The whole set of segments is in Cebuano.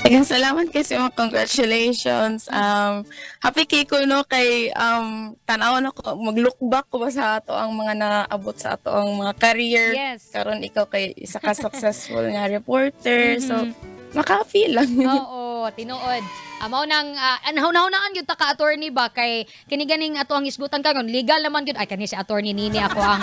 Daghang salamat kay sa mga congratulations. Happy kay ko, no, kay tan-aw na ko, mag-look back ko ba sa ato ang mga naabot sa ato ang mga career. Karon ikaw kay isa ka successful nga reporter. So maka-feel lang. Oo, tinuod. Mao nang anhaw-naan gyud ta ka, attorney ba, kay kini ganing ato ang hisgutan karon, legal naman gyud. Ay, kani si Attorney Nini, ako ang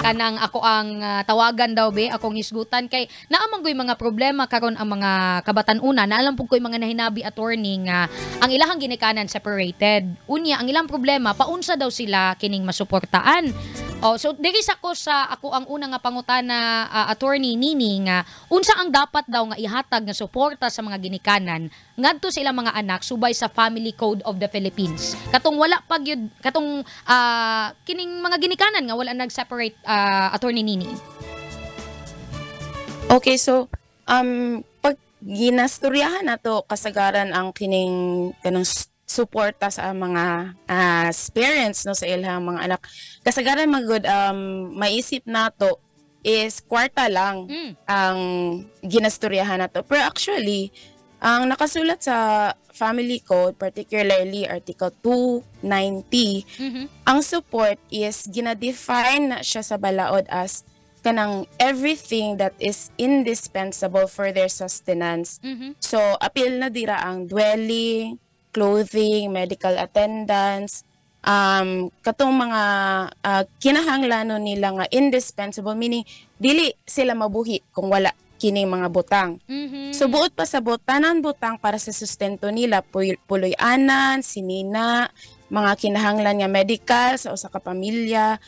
kanang ako ang tawagan daw be, akong hisgutan kay naa man goy mga problema karon ang mga kabatan-una. Naalam pud ko'y mga nahinabi, attorney, nga ang ilahang ginikanan separated. Unya ang ilang problema, paunsa daw sila kining masuportaan. Oh, so diri sa ko sa ako ang una nga pangutana, Attorney Nini, nga unsa ang dapat daw nga ihatag nga suporta sa mga ginikanan ngadto sa ilang mga anak subay sa Family Code of the Philippines? Katong wala pa gyud, katong kining mga ginikanan nga wala nag-separate, Attorney Nini. Okay, so pag ginastoryahan nato kasagaran ang kining kanang suporta sa mga parents, no, sa ilang mga anak. Kasagaran magud maisip nato is kwarta lang ang ginastoryahan nato. Pero actually, ang nakasulat sa Family Code, particularly Article 290, ang support is gina-define na siya sa balaod as kanang everything that is indispensable for their sustenance. So, apil na dira ang dwelling, clothing, medical attendance, katong mga kinahanglanon nila nga indispensable, meaning dili sila mabuhi kung wala kining mga butang. So buot pasabot, tanan butang para sa sustento nila, puloy-anan, sinina, mga kinahanglan nga medical sa usa ka pamilya,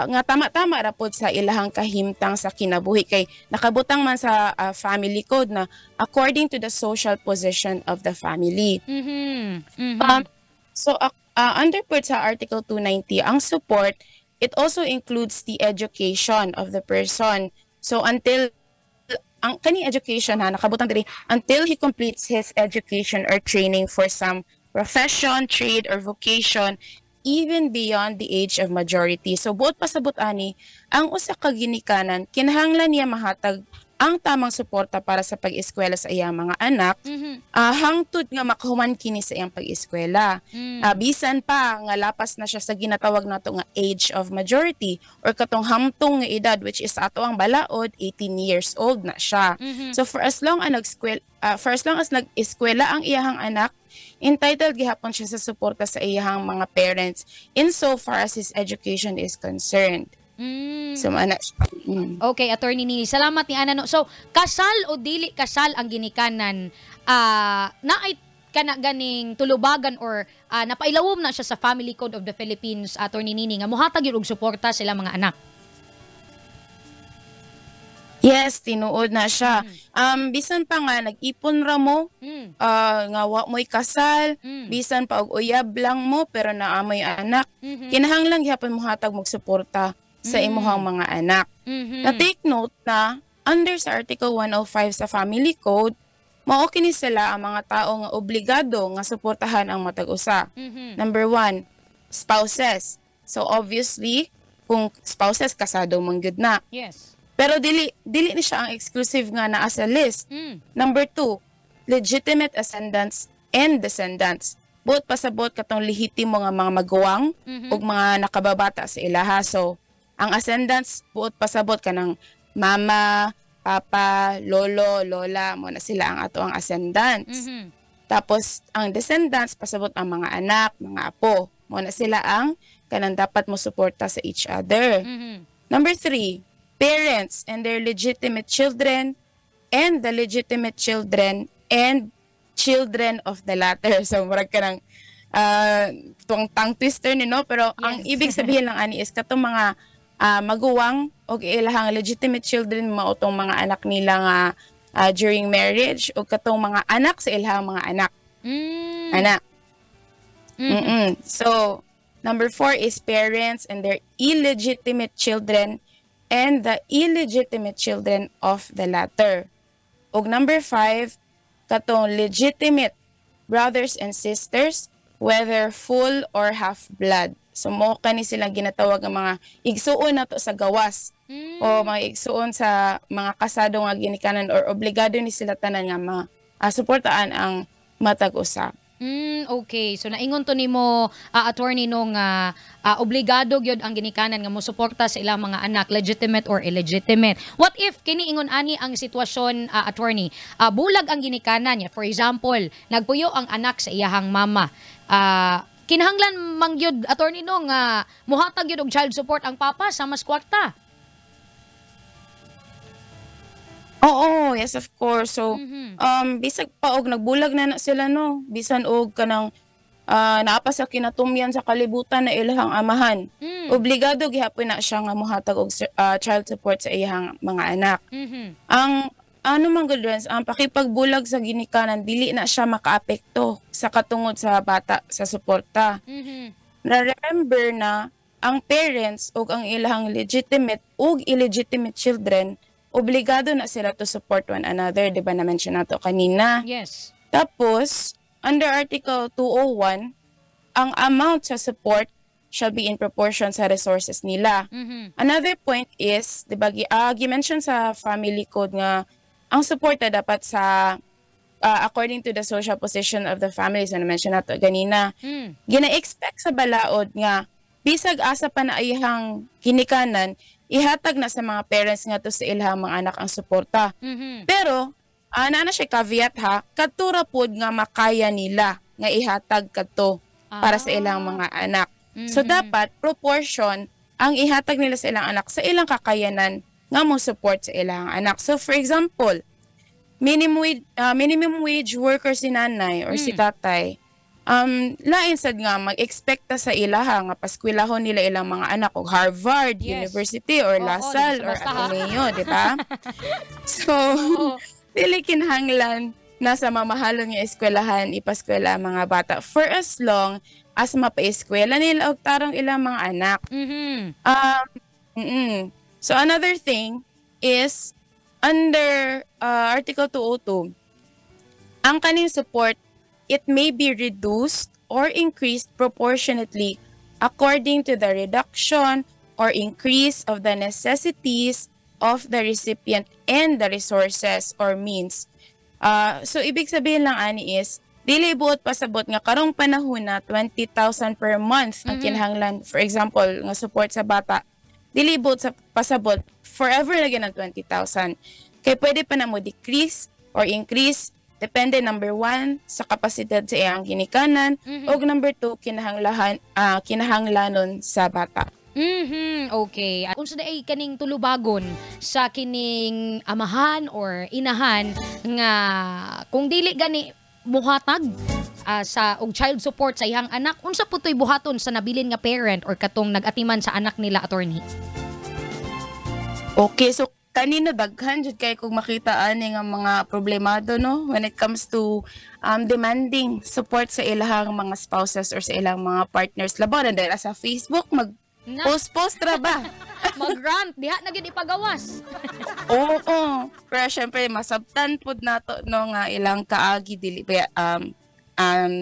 nga tama-tama ra pod sa ilahang kahimtang sa kinabuhi kay nakabutang man sa Family Code na according to the social position of the family. So under pod sa Article 290, ang support, it also includes the education of the person. So until ang kani education ha, nakabutang diri until he completes his education or training for some profession, trade or vocation, even beyond the age of majority. So buot pasabot ani, ang usa ka ginikanan kinahanglan niya mahatag ang tamang suporta para sa pag-eskwela sa iyang mga anak hangtod nga makahuman kini sa iyang pag-eskwela. Bisan pa nga lapas na siya sa ginatawag nato nga age of majority or katong hamtong nga edad, which is ato ang balaod 18 years old na siya. So for as long as nag-eskwela ang iyahang anak, entitled gihapon siya sa suporta sa iyahang mga parents in so far as his education is concerned. So mana siya. Okay, Attorney Nini. Salamat ni Ana. No. So, kasal o dili kasal ang ginikanan, naay kana ganing tulubagan or napailawom na siya sa Family Code of the Philippines, Attorney Nini, nga mohatag yun og suporta sila mga anak. Yes, tinuod na siya. Bisan pa nga nag-ipon ra mo, nga wa mo'y kasal, bisan pa og uyab lang mo pero naa mo'y anak, kinahanglan gihapon mohatag mo suporta sa imuhang mga anak. Na take note na under sa Article 105 sa Family Code, mao kini sila ang mga tao nga obligado nga suportahan ang matag usa. Number one, spouses. So obviously, kung spouses, kasado man gyud na. Pero dili dili ni siya ang exclusive nga naa sa list. Number two, legitimate ascendants and descendants. Buot pasabot katong lehitimo nga mga maguwang ug mga nakababata sa ilaha. So, ang ascendants, buot pasabot kanang mama, papa, lolo, lola, mao na sila ang ato ang ascendants. Tapos ang descendants, pasabot ang mga anak, mga apo. Mao na sila ang kanang dapat mo suporta sa each other. Number three, parents and their legitimate children and the legitimate children and children of the latter. So, murag ka ng tuwang tongue twister ni, no? Pero ang ibig sabihin lang ani is katong mga maguwang o ilahang legitimate children, mao tong mga anak nila nga during marriage, o katong mga anak sa ilahang mga anak. Anak. So, number four is parents and their illegitimate children and the illegitimate children of the latter. Og number five, katong legitimate brothers and sisters, whether full or half blood. So, mao kani silang ginatawag ang mga igsuon nato sa gawas o mga igsuon sa mga kasado nga ginikanan or obligado ni sila tanan nga mga suportaan ang matag usa. Okay. So naingon to nimo, attorney, nung obligado gyud ang ginikanan nga mosuporta sa ilang mga anak, legitimate or illegitimate. What if kini ingon ani ang sitwasyon, attorney? Bulag ang ginikanan niya. For example, nagpuyo ang anak sa iyahang mama. Kinahanglan man gyud, attorney, no, nga muhatag gyud og child support ang papa sa mas kwarta? Oo, yes, of course. So bisag pa og nagbulag na na sila, no, bisan og kanang naa pa sa kinatumyan sa kalibutan na ilahang amahan. Obligado gihapon na siya nga mohatag og child support sa iyahang mga anak. Ang ano man gud, Renz, ang pakipagbulag sa ginikanan, dili na siya makaapekto sa katungod sa bata sa suporta. Na remember na ang parents ug ang ilahang legitimate ug illegitimate children, obligado na sila to support one another, di ba na-mention nato kanina? Yes. Tapos, under Article 201, ang amount sa support shall be in proportion sa resources nila. Another point is, di ba, gi-mention sa family code nga ang suporta dapat sa according to the social position of the family, so na-mention nato ganina. Gina-expect sa balaod nga bisag asa pa na iyang ginikanan, ihatag na sa mga parents nga to sa ilahang mga anak ang suporta. Pero ana na siya caveat ha, kadto ra pod nga makaya nila nga ihatag kadto para sa ilang mga anak. So dapat proportion ang ihatag nila sa ilang anak sa ilang kakayanan nga mo support sa ilang anak. So for example, minimum wage worker si nanay or si tatay. Lain sad nga mag-expect ta sa ilaha nga paskwelahon nila ilang mga anak og Harvard University or La Salle or basta-basta, ha? Ateneo, di ba? So, dili kinahanglan nasa mamahalon nga eskwelahan ipaskwela ang mga bata for as long as mapaeskwela nila og tarong ilang mga anak. So another thing is under Article 202, ang kaning support, it may be reduced or increased proportionately according to the reduction or increase of the necessities of the recipient and the resources or means. So ibig sabihin lang ani is dili buot pasabot nga karong panahon na 20,000 per month ang kinahanglan, for example, nga support sa bata, dili buot sa pasabot forever na gyud ang 20,000, kay pwede pa na mo decrease or increase depende, number one, sa kapasidad sa iyang ginikanan ug number two, kinahanglanon sa bata. Okay. Unsa diay kaning tulubagon sa kining amahan or inahan nga kung dili gani muhatag sa og child support sa iyang anak, unsa pud to'y buhaton sa nabilin nga parent or katong nag-atiman sa anak nila, attorney? Okay, so kanina daghan jud kay kung makita ani nga mga problemado, no, when it comes to demanding support sa ilahang mga spouses or sa ilang mga partners, labaw na dahil sa Facebook mag Na, post post ra ba. Mag-rant diha na gyud ipagawas. Oo, pero syempre masabtan pud nato, no, nga ilang kaagi dili ba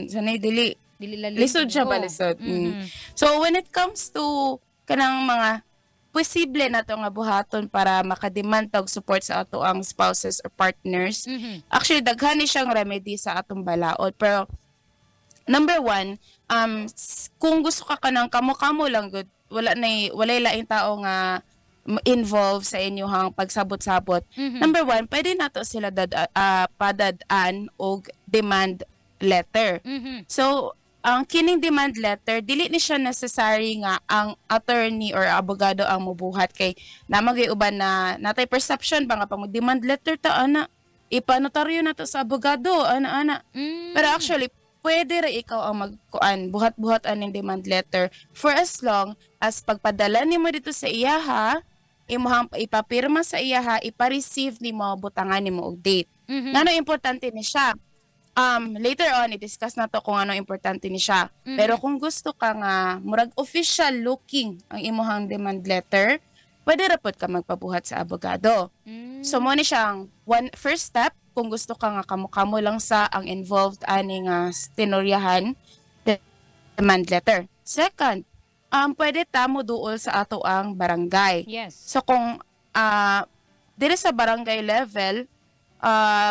sanay dili Dili lalim. Lisod siya ba, lisod. So when it comes to kanang mga posible na to nga buhaton para makademand og support sa ato ang spouses or partners, actually daghan ni siyang remedy sa atong balaod. Pero number one, kung gusto ka kanang kamo-kamo lang gud, wala na walay laing tao nga involved sa inyong pagsabot-sabot. Number one, pwede nato sila padad-an og demand letter. So, ang kining demand letter, dili ni siya necessary nga ang attorney or abogado ang mubuhat, kay namagay uban na natay perception ba nga pag demand letter ta ana, ipanotaryo na to sa abogado ana ana. Pero actually, pwede ra ikaw ang magkuan, buhat-buhat aning demand letter for as long as pagpadala nimo dito sa iyaha, imuhang ipapirma sa iyaha, ipa-receive nimo, butangan nimo og date. Ngano importante ni siya? Later on, i-discuss na to kung ano importante ni siya. Pero kung gusto ka nga murag official looking ang imuhang demand letter, pwede ra pod ka magpabuhat sa abogado. So mo ni siyang one first step kung gusto ka nga kamo-kamo lang sa ang involved ani nga tinuryahan, demand letter. Second, pwede ta mo duol sa ato ang barangay. So kung diri sa barangay level,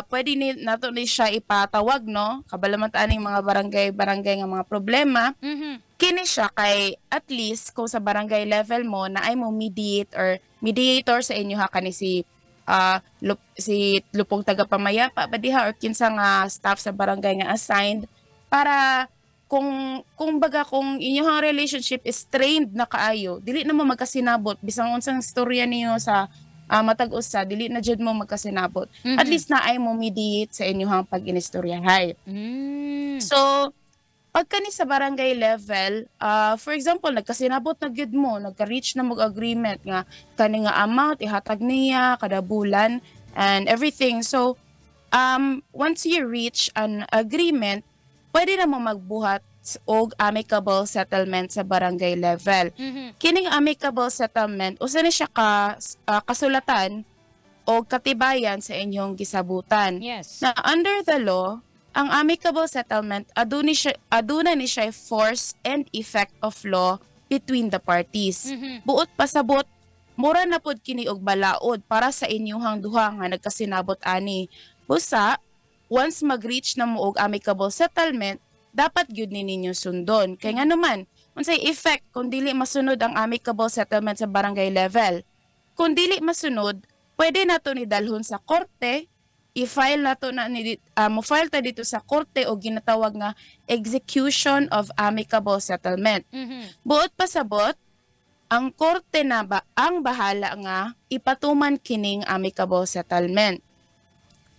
Pwede ni nato ni siya ipatawag, no, kabalo man ta aning mga barangay barangay nga mga problema. Kini siya kay at least kung sa barangay level mo na ay mo mediate or mediator sa inyo ha, kani si si lupong tagapamayapa ba diha or kinsa nga staff sa barangay nga assigned para kung baga kung inyong relationship is strained na kaayo, dili na mo magkasinabot bisang unsang istorya niyo sa matag usa, dili na jud mo magkasinabot. At least naay mo mediate sa inyong pag-inistoryahay. So pag kani sa barangay level, for example, nagkasinabot na gyud mo, nagka-reach na mo agreement nga kani nga amount ihatag niya kada bulan and everything. So, once you reach an agreement, pwede na mo magbuhat og amicable settlement sa barangay level. Kining amicable settlement, usa ni siya ka kasulatan o katibayan sa inyong gisabutan. Na under the law, ang amicable settlement aduna ni siya force and effect of law between the parties. Buot pasabot, mura na pod kini og balaod para sa inyuhang duha nga nagkasinabot ani. Busa, once mag-reach na mo og amicable settlement, dapat gyud ni ninyo sundon. Kay nga naman, unsay effect kung dili masunod ang amicable settlement sa barangay level? Kung dili masunod, pwede nato ni dalhon sa korte, i-file nato na ni mo-file ta dito sa korte og ginatawag nga execution of amicable settlement. Buot pasabot, ang korte na ba ang bahala nga ipatuman kining amicable settlement.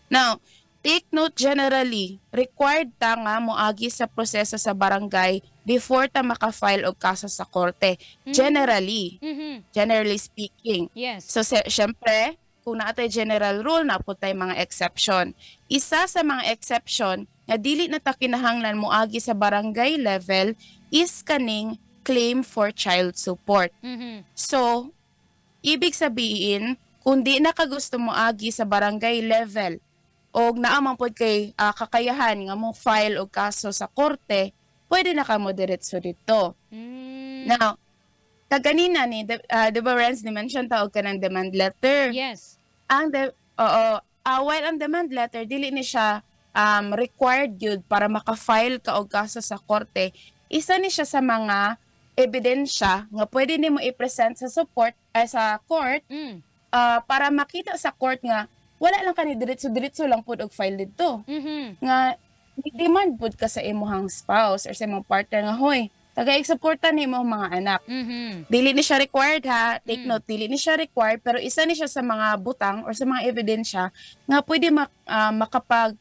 Now, take note, generally, required ta nga moagi sa proseso sa barangay before ta maka-file og kaso sa korte. Generally, generally speaking. So, syempre, kung naa tay general rule, naa pod tay mga exception. Isa sa mga exception nga dili na ta kinahanglan moagi sa barangay level is kaning claim for child support. So, ibig sabihin, kung di na ka gusto moagi sa barangay level og naa man pod kay kakayahan nga mo file og kaso sa korte, pwede na ka mo diretso dito. Now, kaganina ni, di ba, Renz, ni mention ta og kanang demand letter? Yes. Ang de, oo, while ang demand letter dili ni siya required gyud para maka-file ka og kaso sa korte, isa ni siya sa mga ebidensya nga pwede nimo i-present sa support ay sa court para makita sa court nga wala lang kani diretso-diretso lang pud og file didto. Nga demand pud ka sa imuhang spouse or sa imong partner nga, "Hoy, taga-suporta nimo ang mga anak." Dili ni siya required ha. Take note, dili ni siya required pero isa ni siya sa mga butang or sa mga ebidensya nga pwede makapag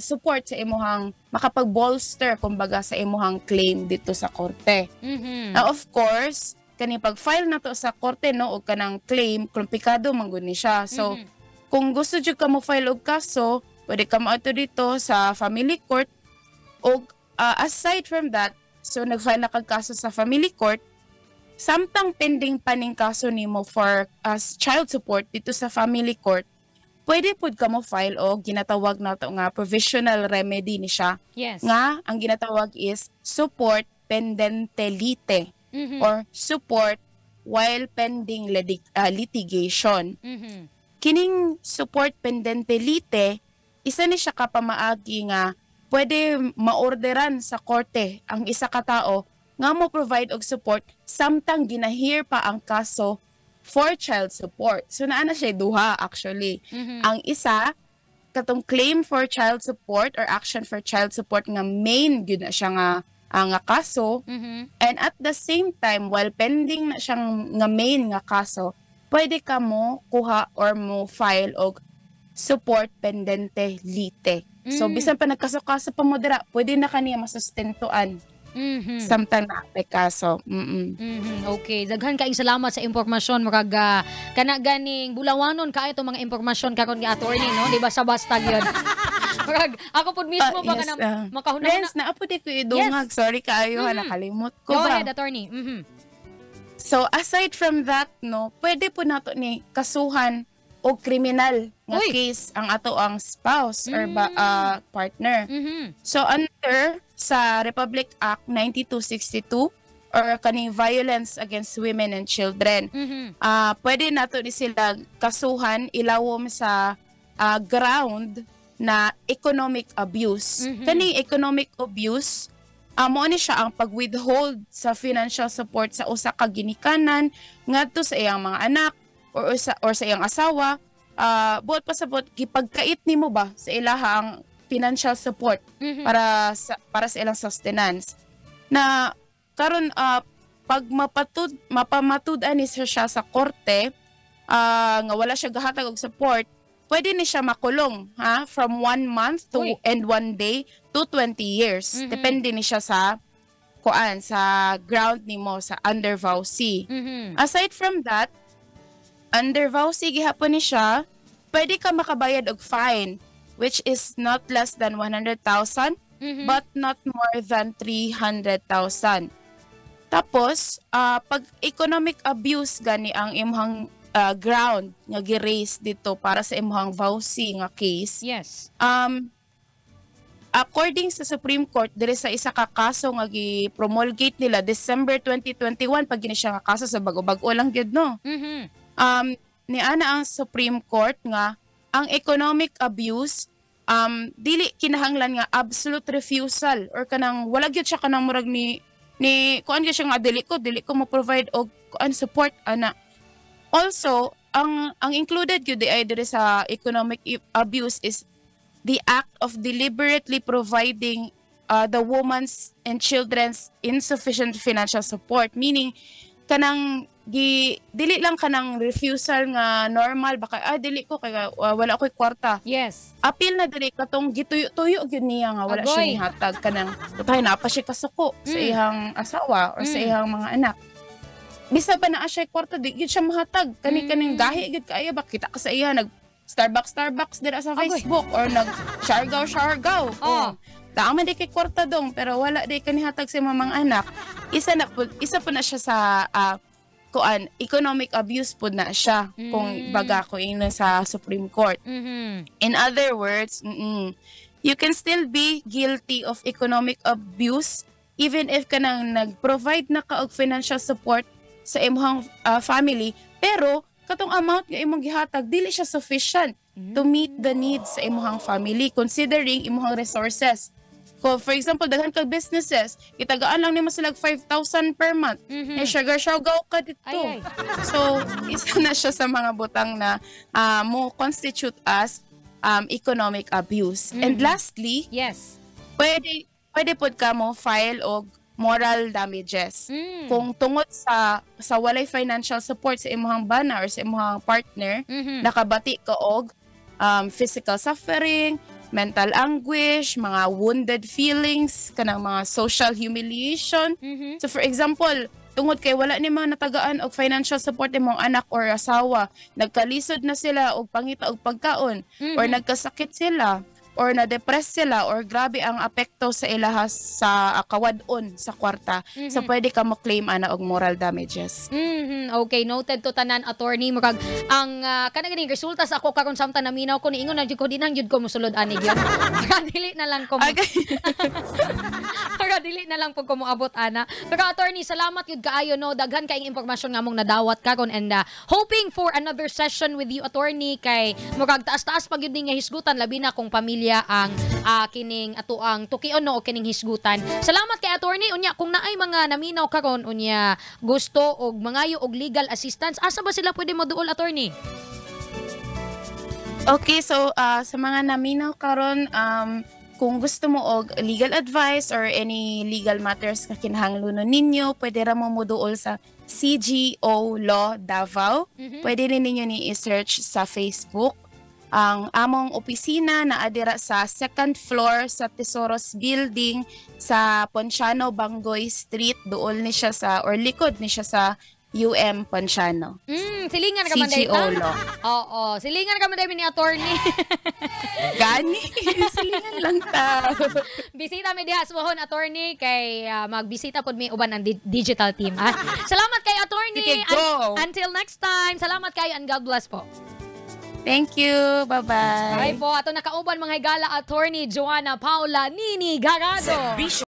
support sa imuhang, makapag-bolster kumbaga sa imuhang claim dito sa korte. Now, of course, kani pag-file na to sa korte, no, og kanang claim, komplikado man gud ni siya. So, kung gusto jud ka mo file og kaso, pwede ka moadto dito sa family court og aside from that, so nag-file na kag kaso sa family court, samtang pending pa ning kaso nimo for as child support dito sa family court, pwede pud ka mo file og ginatawag nato nga provisional remedy ni siya nga ang ginatawag is support pendente lite or support while pending litigation. Kining support pendente lite, isa ni siya ka pamaagi nga pwede maorderan sa korte ang isa ka tao nga mo provide og support samtang gina-hear pa ang kaso for child support. So naa na siya duha actually. Ang isa katong claim for child support or action for child support nga main gyud na siya nga nga kaso and at the same time, while pending na siyang nga main nga kaso, pwede ka mo kuha or mo file og support pendente lite. So bisan pa nagkaso-kaso pa mo dira, pwede na kaniya masustentuan samtang naa pay kaso. Okay, daghan kaayong salamat sa impormasyon, murag kana ganing bulawanon kaayo tong mga impormasyon karon ni attorney, no? Di ba sa basta gyud. Murag ako pud mismo ba Yes, kanang makahuna-huna. Renz, naa pod ko idungag. Sorry kaayo ha, nakalimot ko Go ba. ahead, attorney. So aside from that, no, pwede po nato ni kasuhan og kriminal nga Uy. case ang ato ang spouse or ba, partner. So under sa Republic Act 9262 or kaning Violence Against Women and Children, pwede nato ni sila kasuhan ilawom sa ground na economic abuse. Kani economic abuse, mao ni siya ang pag-withhold sa financial support sa usa ka ginikanan ngadto sa iyang mga anak or sa iyang asawa. Buot pasabot, gipagkait nimo ba sa ilaha ang financial support para sa ilang sustenance. Na karon, pag mapamatud-an ni siya sa korte nga wala siya gahatag og support, pwede ni siya makulong, ha, from 1 month to Uy. And 1 day to 20 years. Depende ni siya sa kuan, sa ground nimo sa under VAWC. Aside from that, under VAWC gihapon ni siya, pwede ka makabayad og fine which is not less than 100,000 but not more than 300,000. Tapos, pag economic abuse gani ang imong ground nga gi-raise dito para sa imong VAWC nga case, according sa Supreme Court, dire sa isa ka kaso nga gi-promulgate nila December 2021 pag gini siya nga kaso, sa bago-bag-o lang gyud, no? Niana ang Supreme Court nga ang economic abuse, dili kinahanglan nga absolute refusal or kanang wala gyud siya, kanang murag ni kuan gyud siya nga dili ko mo provide og kuan, support ana. Also, ang included gyud ay diri sa economic abuse is the act of deliberately providing the woman's and children's insufficient financial support, meaning kanang gi dili lang kanang refusal nga normal baka, ah, dili ko kay wala ko'y kwarta. Apil na dili katong gituyo-tuyo gyud niya nga wala siya Agoy. nihatag, kanang tutay na pa siya kasuko sa iyang asawa or sa iyang mga anak. Bisa pa naa siya kwarta, di gyud siya mahatag kani, kaning gahi gyud kaayo ba, kita ka sa iya nag Starbucks Starbucks dira sa Agoy. Facebook or nag Siargao Siargao. Oh. Oh. Tama di kay kwarta dong, pero wala di kanihatag sa imong mga anak. Isa po na siya sa kuan, economic abuse po na siya kung baga ko ingnon sa Supreme Court. In other words, you can still be guilty of economic abuse even if kanang nag-provide na ka og financial support sa imong family, pero katong amount nga imong gihatag dili siya sufficient to meet the needs sa imong family considering imong resources. Ko for example, daghan kag businesses, itagaan lang nimo sila 5,000 per month. Eh, sugar siargao ka dito. Ay, ay. So, isa na siya sa mga butang na mo constitute as economic abuse. And lastly, pwede pwede pod ka mo file og moral damages. Kung tungod sa walay financial support sa imong bana or sa imong partner, nakabati ka og physical suffering, mental anguish, mga wounded feelings, kanang mga social humiliation. So for example, tungod kay wala ni mga natagaan og financial support imong anak or asawa, nagkalisod na sila og pangita og pagkaon or nagkasakit sila or na-depress sila or grabe ang apekto sa ilaha sa kawad-on sa kwarta. So pwede ka mo claim ana og moral damages. Okay, noted to tanan, attorney. Murag ang kanang ganing resulta sa ako karon, samtang naminaw ko, niingon na jud ko, di nang jud ko mosulod ani gyud. Para dili na lang ko mo, para dili na lang po ko moabot ana. Pero attorney, salamat jud kaayo, no. Daghan kaayong impormasyon nga among nadawat karon and hoping for another session with you, attorney, kay murag taas-taas pa gyud ni nga hisgutan, labi na kung pamilya ang kining atoang tukion, no, o kining hisgutan. Salamat kay attorney. Unya kung naay mga naminaw karon unya gusto og mangayo og legal assistance, asa ba sila pwede moduol, attorney? Okay, so sa mga naminaw karon, kung gusto mo og legal advice or any legal matters nga kinahanglanon ninyo, pwede ra mo moduol sa CGO Law Davao. Pwede rin ninyo ni i-search sa Facebook. Ang among opisina naa dira sa second floor sa Tesoros Building sa Ponciano Bangoy Street. Duol ni siya sa or likod ni siya sa UM Ponciano. Silingan ka man CGO dayta. Law. Oo, silingan ka man day ni attorney. Gani, silingan lang ta. Bisita mi diha sa attorney, kay magbisita pod mi uban ang digital team. Ah. Salamat kay attorney. Sige, go. Until next time. Salamat kayo and God bless po. Thank you. Bye-bye. Ay po, ato nakauban, mga higala, Attorney Joanna Paula Nini Garado. Serbisyo.